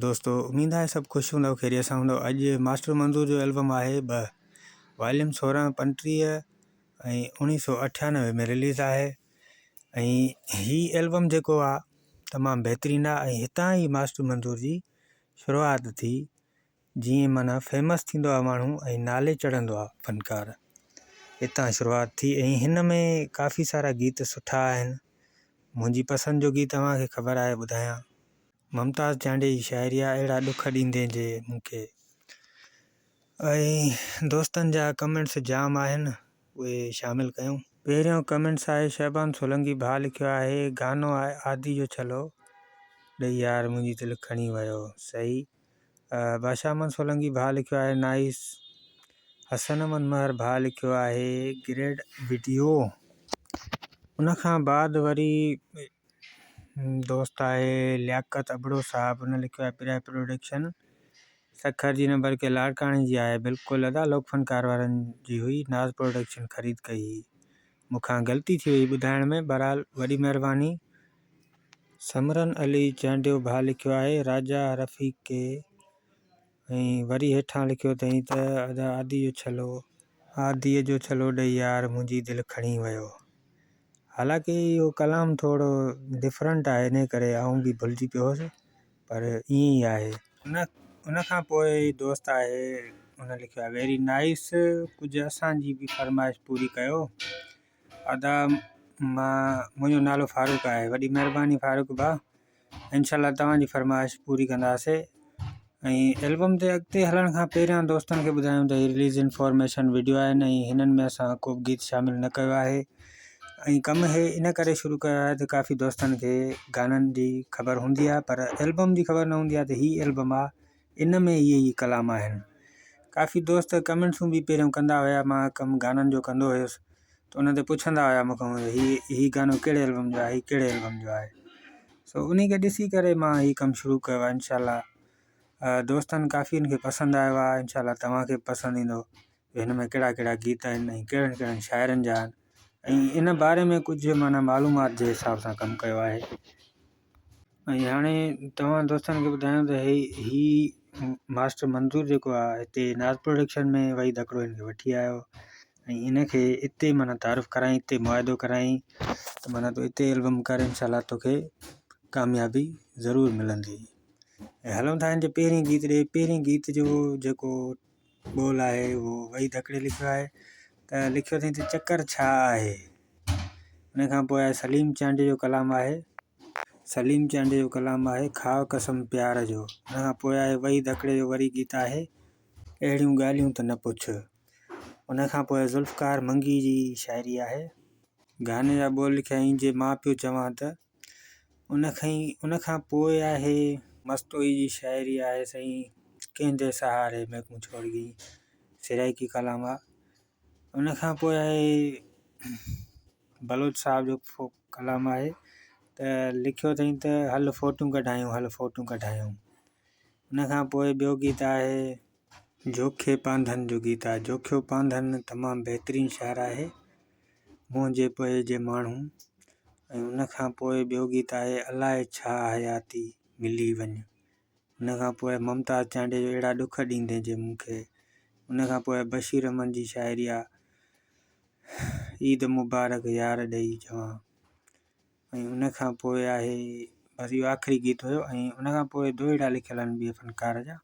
دوستو اميد آهي سڀ خوش هوندؤ خيريت سان هوندؤ اڄ ماسٽر منظور جو البم آهي ٻه واليوم 16 35 ۽ 1998 ۾ رليز آهي ۽ هي البم جيڪو آهي تمام بهترين آهي ۽ هتان ئي ماسٽر منظور جي شروعات ٿي جيئن معنيٰ فيمس ٿيندو آهي ماڻهو ۽ نالي چڙهندو آهي فنڪار هتان شروعات ٿي ۽ هن ۾ ڪافي سارا گيت سٺا آهن منهنجي پسند جو گيت اوهان کي خبر آهي ٻڌايان ممتاز چانڊيي جي شاعري آ اهڙا ڏک ڏيندين جي مون کي ۽ دوستن جا ڪمينٽس جام آهن اهي شامل ڪيون. پهريون ڪمينٽس آهي شعبان سولنگي ڀاء لکيو آهي گانو آهي آدي جو ڇلو ڏئي يار منهنجي دل کڻي ويو صحيح بادشاهه احمد سولنگي ڀاء لکيو آهي نائيس حسن احمد مهر ڀاء لکيو آهي گريڊ وڊيو ان کان بعد وري دوست آهي لياقت ابڙو صاحب ان لکيو آهي پريا پروڊڪشن سکر جي نه بلڪه لاڙڪاڻي جي آهي بلڪل ادا لوڪ فنڪار وارن جي هئي ناز پروڊڪشن خريد ڪئي هئي مون کان غلطي ٿي وئي ٻڌائڻ ۾ بهرحال وڏي مهرباني. سمرن علي چانڊيو ڀاء لکيو آهي راجا رفيق ڪي ۽ وري هيٺان لکيو اٿئين ته ادا آدي جو ڇلو آديء جو ڇلو ڏئي يار منهنجي دل کڻي ويو. حالانڪه اهو ڪلام ٿورو ڊفرنٽ آهي انهيء ڪري آئون به ڀلجي پيو هوس پر ائين ئي آهي. ان کان پوء هي دوست آهي ان لکيو آهي ويري نائيس ڪجهه اسان جي به فرمائش پوري ڪيو ادا مان منهنجو نالو فاروق آهي وڏي مهرباني فاروق ڀاء انشاء الله توهان جي فرمائش پوري ڪنداسي ۽ البم تي اڳتي هلڻ کان پهريان دوستن کي ٻڌايون ته هي رليز انفارميشن وڊيو آهن ۽ هنن ۾ اسان ڪو به گيت شامل نه ڪيو آهي ۽ ڪم هي ان ڪري شروع ڪيو آهي ته ڪافي دوستن کي گانن جي خبر هوندي آهي پر البم جي خبر نه هوندي آهي ته هي البم آهي ان ۾ اهي ئي ڪلام آهن ڪافي دوست ڪمينٽسون به پهريون ڪندا هيا مان ڪم گانن جو ڪندو هيس ته ان تي پڇندا هيا مون کان هي هي گانو ڪهڙي البم جو آهي هي ڪهڙي البم جو آهي سو انهي کي ڏسي ڪري مان هي ڪم شروع ڪيو آهي انشاء الله دوستن ڪافي ان کي پسند آيو آهي انشاء الله توهان کي به پسند ايندو هن ۾ ڪهڙا ڪهڙا گيت آهن ۽ ڪهڙن ڪهڙن شاعرن جا آهن ۽ ان باري ۾ ڪجهه معنيٰ معلومات جي حساب سان ڪم ڪيو آهي ۽ هاڻي توهان دوستن کي ٻڌايان ته هي هي ماسٽر منظور جيڪو آهي هتي ناز پروڊڪشن ۾ وحيد هڪڙو هن کي وٺي آيو ۽ ان کي اتي معنيٰ تعارف ڪرائين اتي معاهدو ڪرائين ته معنيٰ تون اتي البم ڪر انشاء الله توکي ڪاميابي ضرور ملندي ۽ هلون ٿا هن جي پهرين گيت ڏي پهرين گيت جو جيڪو ٻول آهي اهو وحيد هڪڙي لکيو آهي ته لکيو اٿئي ته چڪر ڇا آهي ان کان پوء آهي سليم چانڊيي جو ڪلام آهي سليم چانڊيي جو ڪلام آهي کاء قسم پيار جو ان کان پوء آهي وحيد هڪڙي جو وري گيت آهي اهڙيون ڳالهيون ته نه پڇ ان کان پوء ذوالفقار منگي جي شاعري آهي. گاني جا ٻول لکيائين جي مان پيو چوان ته ان کان پوء آهي. مستوئي جي شاعري آهي سائين ڪنهن جي سهاري ميڪون ڇوڙ گئي سرائيڪي ڪلام آ ان کان پوء آهي بلوچ صاحب جو ڪلام آهي ته لکيو اٿائين ته هل فوٽون ڪڍايون هل فوٽون ڪڍايون ان کان پوء ٻيو گيت آهي. جوکي پانڌن جو گيت آهي. جوکيو پانڌن تمام بهترين شاعر آهي. منهنجي پوء جي ماڻهو ۽ ان کان پوء ٻيو گيت آهي الائي ڇا حياتي ملي وڃ. ان کان پوء ممتاز چانڊيي جو اهڙا ڏک ڏيندين جي مون کي. ان کان پوء بشير احمد جي شاعري آ عيد مبارڪ يار ڏئي چوان. ۽ ان کان پوء آهي بس اهو آخري گيت هيو ۽ ان کان پوء دوهيڙا لکيل آهن ٻئي فنڪار جا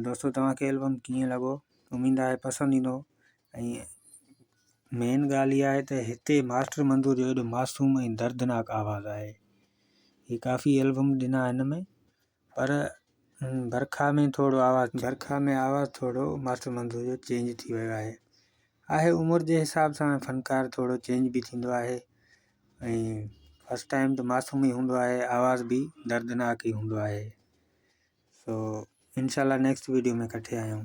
دوستو توهان کي البم ڪيئن لڳو اميد آهي پسند ايندو ۽ مين ڳالهه اها آهي ته هتي ماسٽر منظور جو ايڏو معصوم ۽ دردناڪ آواز آهي هي ڪافي البم ڏنا هن ۾ پر برکا ۾ ٿورو آواز برکا ۾ آواز ٿورو ماسٽر منظور جو چينج ٿي ويو آهي آهي عمر جي حساب سان فنڪار ٿورو چينج به ٿيندو آهي ۽ فرسٽ ٽائيم ته معصوم ئي هوندو آهي آواز به دردناڪ ئي هوندو آهي سو انشاء الله نيڪسٽ ويڊيو ۾ ڪٺي آهيون.